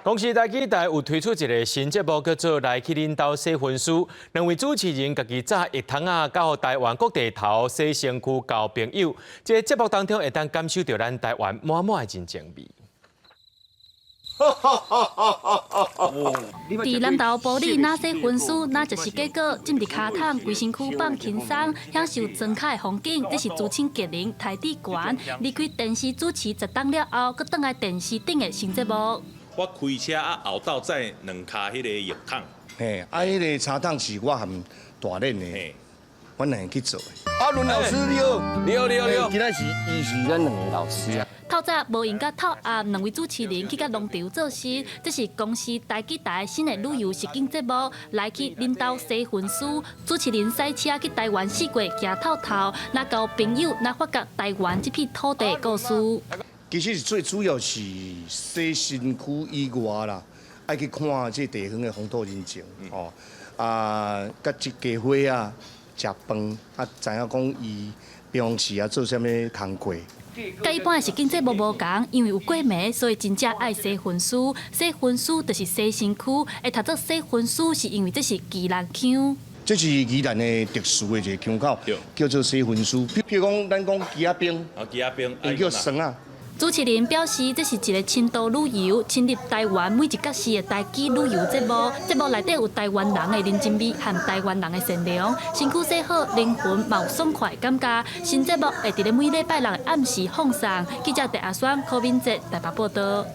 公視台語台有推出一个新節目，叫做《來去恁兜洗身軀》。兩位主持人家己紮浴桶仔，到台灣各地頭洗身軀交朋友。這个節目當中會當感受著咱台灣滿滿的人情味。佇南投埔里，若洗身軀，若食釋果，浸佇跤桶，規身軀放輕鬆，享受莊跤的風景。這是資深藝人邰智源離開電視主持十冬了後，閣轉來電視頂的新節目。我開車啊，後斗載兩跤彼个浴桶。嘿，啊，彼个茶桶是我和大練的，阮兩个去做的。阿倫老師你好，你好你好你好。今仔是伊是咱兩个老師啊。透早無閒佮透暗，兩位主持人去佮農場做事。這是公視台語台新的旅遊實境節目，來去恁兜洗身軀。主持人駛車去台灣四界行透透，若交朋友，若發覺台灣這片土地的故事。其實是最主要是洗身軀以外啦，愛去看這地方的風土人情，哦，啊，佮這家伙仔食飯，啊，知影講伊平常時啊做啥物工課。佮一般的實境節目無仝，因為有過暝，所以真正愛洗身軀。洗身軀就是洗身軀，會讀做洗身軀，是因為這是宜蘭腔。這是宜蘭的特殊的一个腔口，叫做洗身軀。譬如講，咱講枝仔冰，啊，枝仔冰，𪜶叫霜仔。主持人表示，這是一个深度旅遊、深入台灣每一角勢的台語旅遊節目。節目內底有台灣人的人情味和台灣人的善良，身軀洗好，靈魂嘛有爽快的感覺。新節目會佇咧每禮拜六的暗時放送。記者鄭阿雙、柯敏哲台北報導。